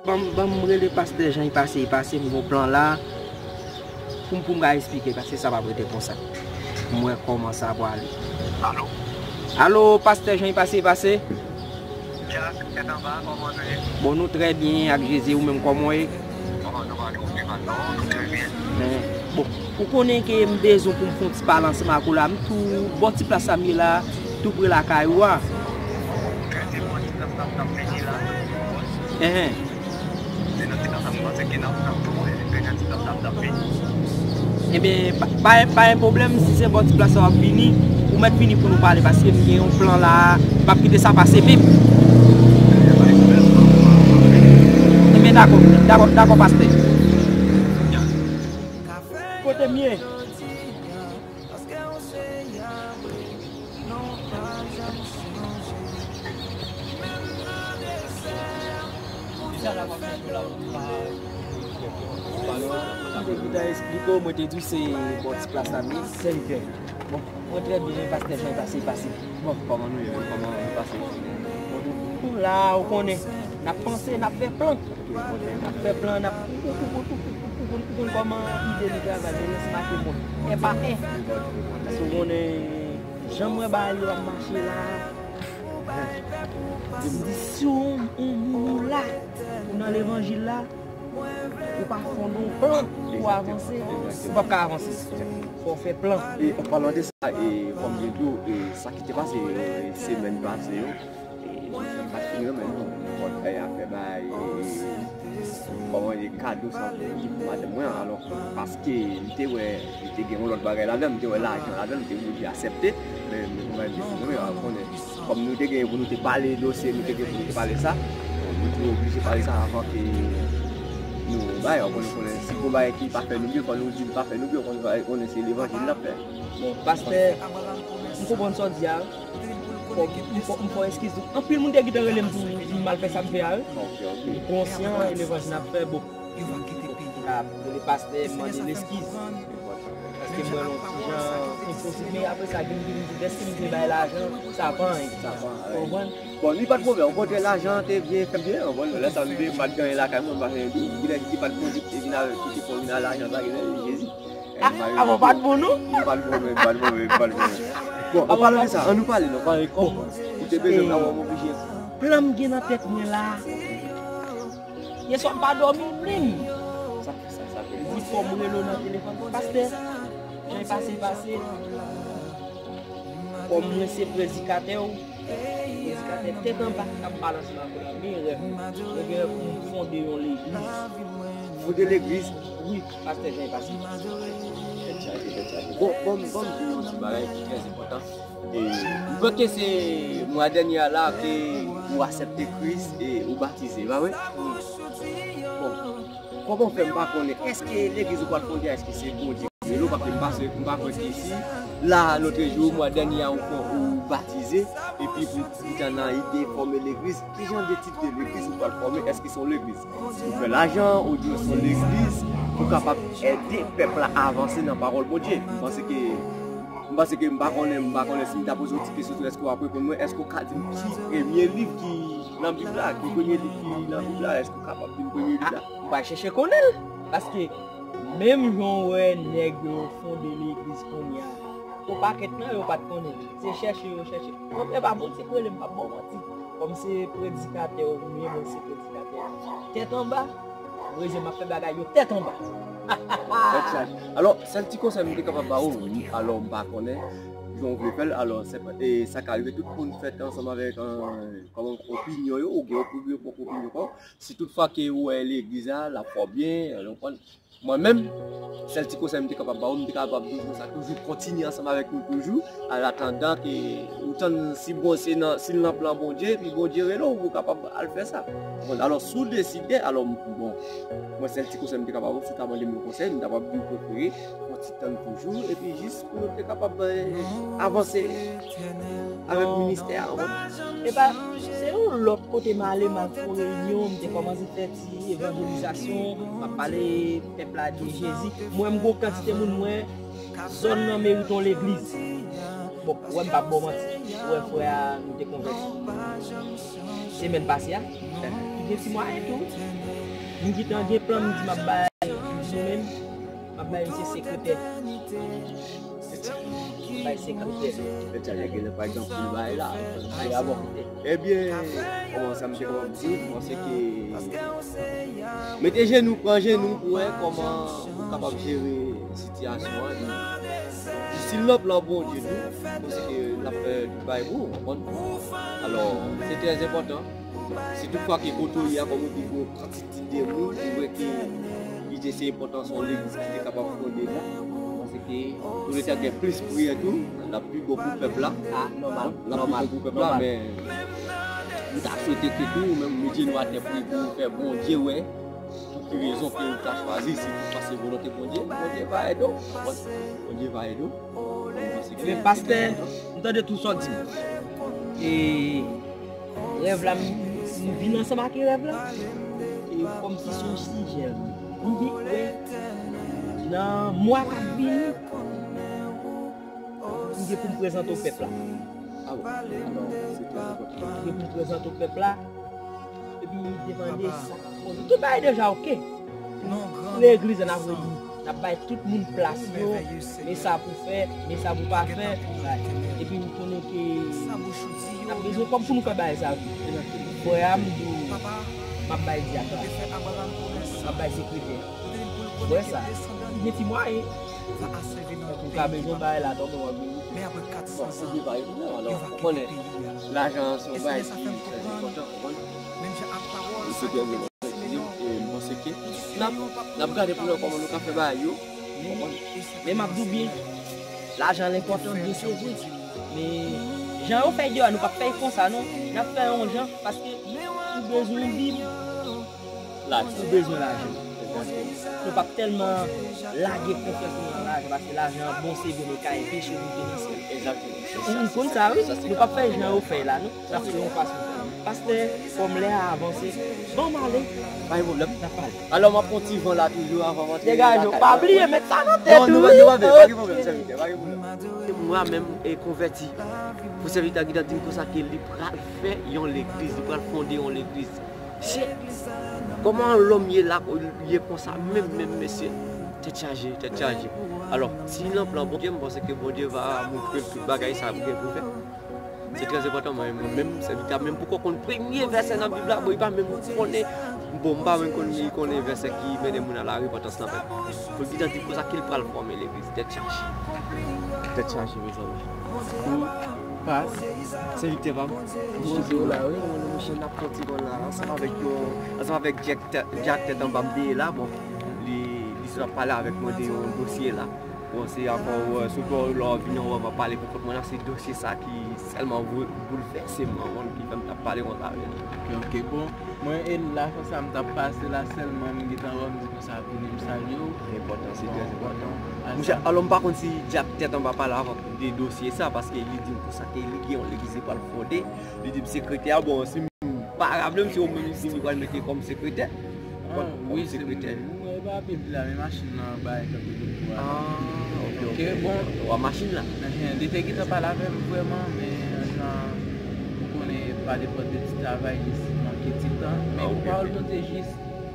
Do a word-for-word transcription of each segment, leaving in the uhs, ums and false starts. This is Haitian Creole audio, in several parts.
Ban m, ban m rele pastè Jan, li pase, li pase, m gon plan la. Pou m, pou m ka esplike, paske sa p ap rete konsa. M wè kòman sa pwale. Alo? Alo, pastè Jan, li pase, li pase. Jack, tèt anba, kòman nou ye? Bon, nou trè byen ak Jezi, ou menm kòman w ye? Bon, nou pa twouve mal non, nou trè byen. Men, bon, ou konnen ke m bezwen pou m fè yon ti pale ansanm ak ou la, m tou bò ti plas sa m ye la, tou pre lakay ou a. Trè byen, bò ti plas sa m t ap vini la. Enhen. Se nan ti tan sa m panse ke n ap, n ap tou wè, se nan ti tan sa m t ap vini. Ebyen, pa, pa, pa gen pwoblèm, si se bò ti plas sa w ap vini, ou mèt vini pou nou pale, paske m gen yon plan la, m p ap kite sa pase menm. Ebyen, dakò, dakò, dakò, pastè. Kote m ye? Mwen te esplike w, mwen te di w se bò ti plas la m ye. Bon, mwen trè byen, pastè Jan, pase, pase. Bon, kòman nou ye menm? Kòman nou pase? Bon, nou la, ou konnen, n ap panse, n ap fè plan. N ap fè plan, n ap, ou, ou, ou konn kòman ide nou travay, nou ranse make bon, è pa è. Paske ou konnen, jan m wè bagay yo ap mache la, di m di si yon, yon moun ou la, ou nan levanjil la, ou pa fondè yon plan pou avanse, ou p ap ka avanse. Fò w fè plan. E an palan de sa, e, kòm yo di w, e, sa ki te pase, e, semèn pase yo, e, semèn pase yo, men non, pòtfèy a fè bay, e, kòman di, kado sa ki pou madanm mwen an, alò, paske li te wè, li te gen yon lòt bagay ladan, li te wè lajan ladan, li te oblije aksepte, men, men, kòman di, mwen, a, konnen, kòm nou te gen pou nou te pale dosye, nou te gen pou nou te pale sa, bon, nou te oblije pale sa avan ke nou bay, ou konnen, konnen, si gon bagay ki pa fè nou byen, fò nou di l pa fè nou byen, ou konnen, konnen se levanjil n ap fè. Bon, pastè, m konprann sa w di a. Fò m, fò, m fè w eskiz tou. Anpil moun te gentan rele m tou, di m mal fè sa m fè a, wi. Ok, ok. M konsyan e levanjil n ap fè, bon. Ka rele pastè, mande l eskiz. Paske m wè l yon ti jan enposib, men apre sa, vin, vin di, dèske m te bay lajan, sa pa anyen. Sa pa anyen. Konprann? Bon, li pa t pwoblèm. Okontrè, lajan an te byen fè byen. Bon, lè sa, m te, m pa t gen anyen lakay mwen, m pa fè anyen tou. Kilè ki pa t bon, ki te vin avèk, ki te fè w vin a lajan sa, kilè, Jezi. Ah, ah, bon, pa t bon, non? M pa t bon, men, m pa t bon, men, m pa t bon, men. Bon, an palan de sa, an nou pale, non, pale kòman ou te bezwen m la, wè m oblije. Plan m gen nan tèt mwen la. Yèswa m pa dòmi menm. Sa, sa, sa fè. Di fò m rele w nan telefòn. Pastè, jan pase, pase. Kòm mwen se predikatè w, predikatè tèt anba k ap pale ansanm ak ou la, men rèv mwen. Mwen gen rèv pou m fonde yon legliz. Fonde legliz? Wi, pastè Jan pase. Tèt chaje, tèt chaje. Bon, bon, bon, m di yon ti bagay ki trè enpòtan. E, m kwè ke se mwa dènye a la ke ou aksepte Kris e ou batize, pa vre? Bon, kòman w fè m pa konnen? Èske legliz ou pral fonde a, èske se Bondye ki rele w? Paske m pa, m pa kwè ke si la, lotrejou, mwa dènye a, ou, ou batize, epi pou, pou w ta nan ide fòme legliz, ki jan de tip de legliz ou pral fòme? Èske se yon legliz pou fè lajan, oubyen se yon legliz pou kapab ede pèp la avanse nan pawòl Bondye? M panse ke, m panse ke m pa konnen, m pa konnen si m ta poze w ti kesyon tou, èske w ap reponn mwen? Èske w ka di m ki premye liv ki nan Bib la? Ki premye liv ki nan Bib la? Èske w kapab di m premye liv la? M pral chèche konnen l. Paske menm jan w wè nèg yo fonde legliz kounye a, yon pakèt nan yo pa t konnen l. Se chèche yo chèche. Mwen, e pa Bondye k rele m, m p ap ba w manti. Kòm se predikatè w, men mwen se predikatè tèt anba, rezon m ap fè bagay yo tèt anba. Tèt chaje. Alò, sèl ti konsèy m te kapab ba w, alò, m pa konnen jan w vle fè l, alò, se pa, e sa ka rive tout moun fèt ansanm avèk, e, kòman, opinyon yo, ou gen opinyon, pwòp opinyon pa w. Si toutfwa ke ou wè legliz la, l ap fè w byen, ou konprann? Mwen menm, sèl ti konsèy m te kapab ba w, m te kapab di w konsa, toujou kontinye ansanm avèk nou toujou, an atandan ke ou tann si bon, se nan, si l nan plan Bondye, epi Bondye rele w, ou kapab al fè sa. Bon, alò, si w deside, alò, bon, mwen sèl ti konsèy m te kapab ba w, si w ta mande m yon konsèy, m ta pap di w prefere, yon ti tann toujou, epi jis pou nou te kapab, e, avanse avèk ministè a, w konprann? Epa, se yon lòt kote m ale, m al fè yon reyinyon, m te kòmanse fè ti evanjelizasyon, m ap pale pèp la de Jezi. Mwen, m gon kantite moun, mwen, zòn nan merite yon legliz. Bon, ou wè m p ap ba w manti, ou wè frè a nou te konvèti semèn pase a, li gen ti mwayen tou. M gentan gen plan, m di m ap bay, m di nou menm, m ap bay misye senkantè. M ap bay senkantè. Senkantè. Ebyen, kòman sa m te kapab di, m panse ke mete jenou, pran jenou pou wè kòman ou kapab jere sitiyasyon an. Epi, si l nan plan Bondye tou, m panse ke l ap fè tout bagay pou ou, w konprann? Alò, se trè enpòtan. Si toutfwa ke kote w ye a, kòm ou di, gen yon kantite de moun ki wè ke li te se enpòtans yon legliz ki te kapab fonde la, m panse ke nou te gen plis priyè tou, l ap pi bon pou pèp la. A, nòmal, nòmal, nòmal. L ap pi bon pou pèp la, men m ta swete ke tou, ou menm, mete nou atè pou, pou fè Bondye wè pou ki rezon ke ou ta chwazi, si toutfwa se volonte Bondye, Bondye va ede w. Bondye va ede w. Ebyen, pastè, m tande tout sa w di m. E rèv la, m, m vin ansanm ak rèv la. E kòmsi se yon sijè, m vin wè nan mwa k ap vini, m gen pou m prezante w pèp la. A bon? Alò, se trè enpòtan. M gen pou m prezante w pèp la. Epi, demande sa. Tout bagay deja oke. Legliz la, n ap redi. N ap bay tout moun plas yo. Men sa pou fè, men sa pou pa fè. Epi, m konnen ke n ap bezwen kòb pou nou fè bagay sa. Frè a, m di w, m ap bay dyak la. M ap bay sekretè. Frè sa, gen ti mwayen. Ou ka bezwen bagay la, tonbe w ap vini. Bon, Bondye va ede nou, alò, ou konnen, lajan an se yon bagay ki trè enpòtan, ou konprann? Li se trè enpòtan, e m panse ke n ap, n ap gade pou nou kòman nou ka fè bagay yo, ou konprann? Men m ap di w byen, lajan l enpòtan, byen se vre. Men jan yo fè deyò a, nou p ap fè l konsa non. N ap fè yon jan, paske ou bezwen yon Bib. Lajan. Ou bezwen lajan. Nou p ap tèlman lage konfyans nou nan lajan, paske lajan an bon, se vre, men ka enpeche w moute nan syèl. Egzakteman. Ou konn sa, wi. Nou p ap fè jan yo fè la, non. N ap fè yon fason. Pastè, kòm lè a avanse, ban m ale. Pa gen pwoblèm. N ap pale. Alò, m ap pran ti van la toujou avan m antre. Degaje w. Pa bliye met sa nan tèt ou, wi. Non, nou pa, nou pa, pa gen pwoblèm, sèvitè, pa gen pwoblèm. Mwen menm, e, konvèti, pou sèvitè a gentan di m konsa ke li pral fè yon legliz, li pral fonde yon legliz. Se kòman lòm ye la, ye konsa menm, menm, mesye. Tèt chaje, tèt chaje. Alò, si nan plan Bondye, m panse ke Bondye va montre l tout bagay sa ap gen pou fè. Se trè enpòtan, mwen, mwen menm, sèvitè a menm, poko konn premye vèsè nan Bib la, bon, li pa menm konnen, bon, m pa menm konn li konnen vèsè ki mennen moun a la repantans nan Bib. Pou l gentan di konsa ke l pral fòme legliz, tèt chaje. Tèt chaje, mezanmi. Ou pa, sèvitè pa m. Bonjou la, wi, mwen, mouche, n ap fè yon ti kòl la, ansanm avèk yon, ansanm avèk Jack Tè-, Jack Tèt Anba m te ye la, bon, li, li sot ap pale avèk mwen de yon dosye la. Bon, se ankò, wè, sitou lè w vini anwo, m ap pale pou kont mwen la, se dosye sa ki sèlman vou-, boulvèse m, mwen, ki fè m t ap pale konsa avè l. Ok, ok, bon, mwen, e la, konsa, m t ap pase la, sèlman, m gentan wè, m di konsa, vini, m salye w. Enpòtan, se trè enpòtan. Mouche, alò, m pa konn si Jack Tèt Anba pale avè w de dosye sa, paske li di m konsa ke li gen yon legliz li pral fonde, li di m sekretè a, bon, si m pa raple m, se ou menm li di m li pral mete kòm sekretè. Ah, wi, se mwen menm. Mwen pa Bib la, men machin nan bay kanpe depo a. Ah, ok, ok. Ok, bon. Ou a machin la? Enhen, li te gentan pale avè m vrèman, men jan ou konnen, pa depòt de ti travay, li manke ti tan. Men pou pawòl Bondye jis,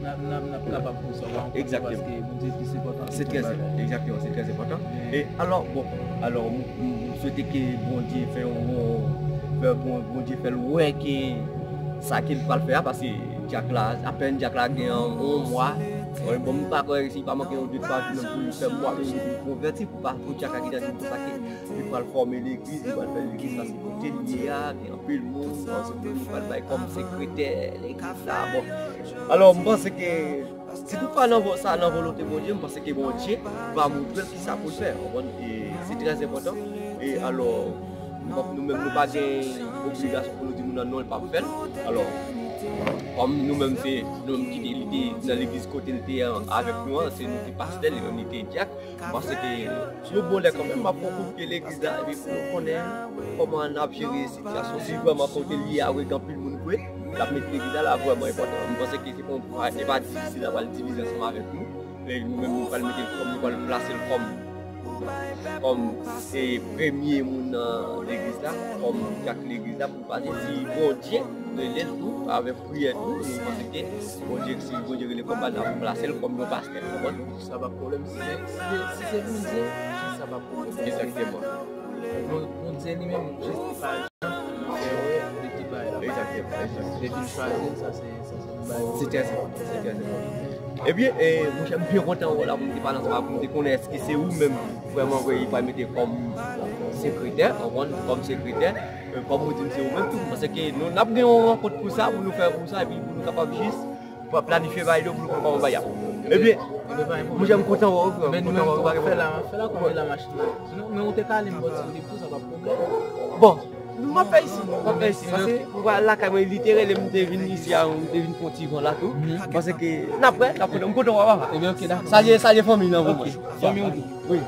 n ap, n ap, n ap kapab konsa ankò, paske Bondye plis enpòtan ke tout bagay. Egzakteman, se trè enpòtan. E alò, bon, alò, m, m, m swete ke Bondye fè yon bon, fè bon, Bondye fè l wè ke sa ke l pral fè a, paske Jack la, apèn Jack la gen yon, yon mwa. Bon, m pa kwè si pa manke yon de twa jou menm pou li fè mwa, pou li konvèti, pou pa, pou Jack la gentan di konsa ke li pral fòme legliz, li pral fè legliz, paske kote l ye a, gen anpil moun, paske li pral bay kòm sekretè legliz la. Bon, alò, m panse ke si nou pa nan vo-, sa nan volonte Bondye, m panse ke Bondye va montre l kisa pou l fè. Ou konprann? E se trè enpòtan. E alò, nou menm, nou pa gen obligasyon pou nou di moun nan non, l p ap fè l. Alò, kòm nou menm se nou menm ki te, li te nan legliz kote l te an, avèk nou an, se nou ki pastè, li menm li te dyak. M panse ke yon bon lè kanmenm, m ap pran kout pye legliz la, epi pou nou konnen kòman n ap jere sitiyasyon. Si vrèman kote l ye a, wi, gen anpil moun vre, l ap met legliz la, la vrèman enpòtan. M panse ke se yon, e pa difisil, l ap al divize ansanm avèk nou. E nou menm, nou pral mete l kòm, nou pral plase l kòm kòm se premye moun nan legliz la, kòm dyak legliz la, pou pase si Bondye rele l tou, avèk priyè tou, nou panse ke Bondye, si Bondye rele kòm pa l ap plase l kòm yon pastè, w konprann? Sa pa pwoblèm, si se, si se, si se Bondye, sa pa pwoblèm. Egzakteman. Bon, Bondye li menm, jis pa jan fè wè de tout bagay la. Egzakteman, egzakteman. Depi l chwazi l, sa se, sa se yon bagay. Se trè enpòtan, se trè enpòtan. Ebyen, eh, monchè, m byen kontan wè w la pou m te pale ansanm avè w, pou m te konnen èske se ou menm vrèman vre, li pral mete kòm sekretè, w konprann, kòm sekretè, eh, kòm ou di m se ou menm tou, paske nou, n ap gen yon rankont pou sa, pou nou fè pou sa, epi pou nou kapab jis pa planifye bagay yo pou nou konn kòman bagay ap. Ebyen, monchè, m kontan wè w, frè, m kontan wè w, pa gen pwoblèm. Fè la, fè la kòman la machin la. Sinon, men ou te ka ale m bò ti kote tou, sa pa pwoblèm. Bon, m ap fè isi, m ap fè isi, paske m pral lakay mwen, li te rele m, m te vin isi a, m te vin fè yon ti van la tou, paske n ap wè, n ap konnen, m kontan wè w, papa. Ebyen, ok, dakò. Salye, salye fanmi nan pou mwen. Fanmi w tou. Wi.